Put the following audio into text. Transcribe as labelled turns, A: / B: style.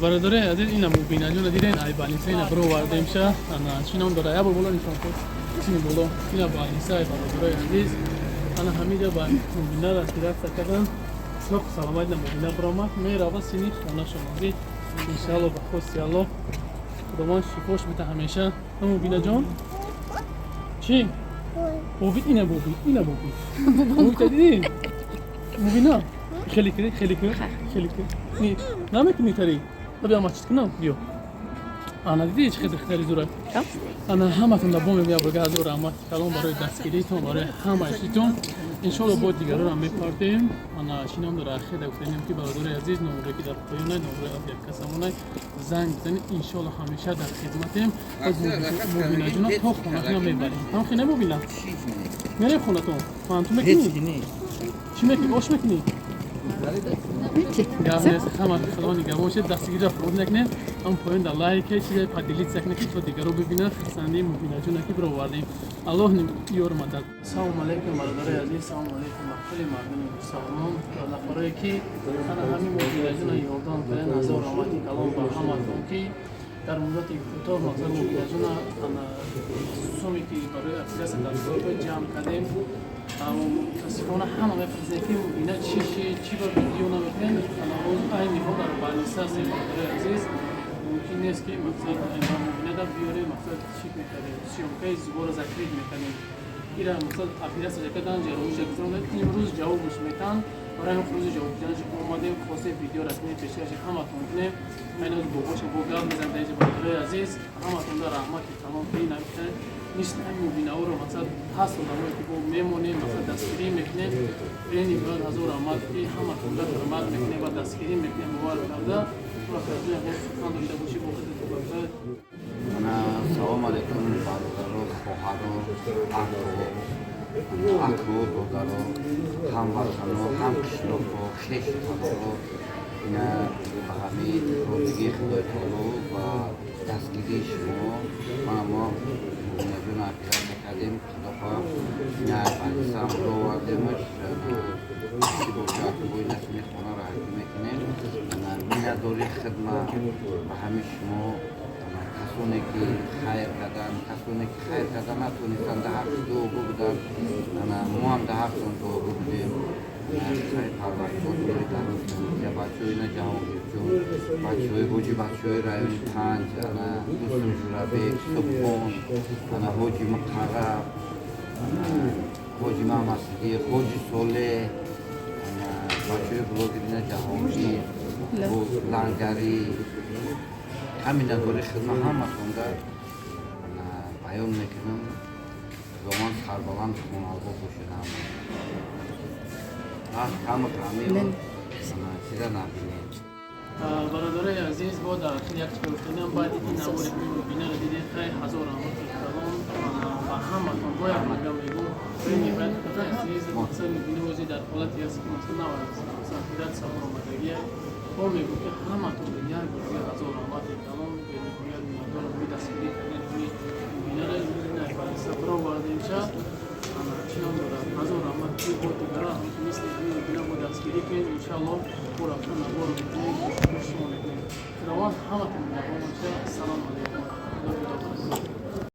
A: Бародарои азиз, ина Мубинаҷона диден, ай больница ина бировардемша. Ана, чӣ ном дора? Я бор боло нишон кун. Чини боло. Ина больница, ай, бародарои азиз. Ана ҳамиҷа ба Мубина операция кардан. Соқ саломат ина Мубина биромад. Мерава сини хонашон. Иншалло, ба хости Аллоҳ, Худованд шифош бита ҳамеша. Мубинаҷон? Чӣ? Бобит, ина бобит, ина бобит. Бобит дидӣ? Мубина? Хеле кунӣ, хеле кунӣ, хеле кунӣ. Не, намекунӣ тари. Биё, ман чиз кунам, биё. Ана, дидӣ, чӣ хел духтари зура? Ана, ҳаматон дар бом мея бурга, ҳазор раҳмат калом барои дастгиритон, барои ҳамаи чизтон. Иншолло, бо дигаронам мепардем. Ана, чӣ ном дора, хеле гуфтанем, ки, бародари азиз, номере ки дар поёнай, номерои аз як касамонай, занг бизанед. Иншолло, ҳамеша дар хидматем. Мубинаҷона то хонатона мебарем. Ҳам хе намубина? Мерем хонатон. Манту мекунӣ? Чӣ мекунӣ? Ош мекунӣ? Гап нест, ҳама Худо нигаҳбон бошед, дастгирира фуруд накунед, ҳам поён дар лайк, чизе поделиться кунед, ки то дигаро бибинанд хурсандии Мубинаҷона, ки бировардем. Аллоҳ ёр мадад. Салому алайкум, бародарои азиз, салому алайкум ба кулли мардуми мусалмон ва нафарое, ки ана ҳамин Мубинаҷона ёрдам карден. Ҳазор раҳмати калом ба ҳаматон, ки дар муддати кӯтоҳ, мақсад, Мубинаҷона ана суме ки барои операция дар ҷамъ кардем. Мутаассифона, ҳама мепурсем, ки Мубина чӣ шид, чӣ ба видео намекунем. Айни ҳол дар больница ҳастем, бародарои азиз. Мумкин нест, ки, мақсад, Мубинада биёрем. Мақсад, чӣ мекардем? Съёмкаи зубора закрыть мекардем. Ира, мақсад, операция кардан, ҷарроҳиша гузаронда, имрӯз ҷавобаш метаҳанд. Барои ҳам рӯзи ҷавобдиҳанаш омадем, хостем видео расмии пешкаши ҳаматон кунем. Айназ бобошо бо гап мезанем дар инҷа. Бародарои азиз, ҳаматонда раҳмати тамом, ки мисли ҳамин Мубинаҳоро, мақсад, ҳаст одамое, ки бо мемонем, мақсад, дастгирӣ мекунем. Бениҳоят ҳазор раҳмат, ки ҳаматонда ҳурмат мекунем ва дастгирӣ мекунем. Бовар карда сухан дошта бошӣ бо.
B: Салому алайкум, бародаро, хоҳаро, аку, додаро, ҳамватано, ҳамқишлоқо, хешу таборо. Ина ба ҳамин розигии Худои таоло ва дастгирии шумо мана мо Мубинаҷон операция кардем. Худохоҳ, ина больницаам ровардемаш. Чӣ бошад, бо ина хона раҳатӣ мекунем. Миннатдории хидмат ба ҳамин шумо, касоне ки хайр кардан, касоне ки хайр кардан натонистанд, дар ҳаққи дуогӯ буданд. Мо ҳам дар ҳаққшон дуогӯ будем. Хай, Парвардигор умри дароз, бачаҳои на Ҷаҳонгирҷон, бачаҳои ҳоҷи, бачаҳои райони панҷ, ана дӯстум Журабек, Субҳон, ана ҳоҷи Муқарраб, ҳоҷи Маҳмадсидиқ, ҳоҷи Солеҳ, бачаҳои блогерина Ҷаҳонгир, Лангарӣ, ҳаминнатдории хидмат ҳаматонда баён мекунам. Худованд сарбаланд, хонавода бошед ҳама. Кама ками чиза набинем.
A: Бародарои азиз, бо дар охир як чиз гуфтанам. Баъди ин навори Мубинаро дидед, хай, ҳазор раҳмати калон ба ҳаматон. Бо як мага мегӯм, бениҳоят азиз, мақсад, Мубина ози дар ҳолате аст, ки, мақсад, навад операция омадагия. Бо мегӯм, ки ҳаматон як бор дигар ҳазор раҳмати калон, бениҳоят миннатдорам, ки дастгирӣ кардем Мубинара. Имрӯз ина больница баровардемша. Чӣ ном дорад, ҳазор раҳмат, ки бо дигарон мисли ҳамин Мубина бо дастгирӣ кунед. Иншаалло, бо рафта наворо мекунем, шумо мекунем. Худованд ҳаматон нигаҳбон боша. Ассалому алайкум.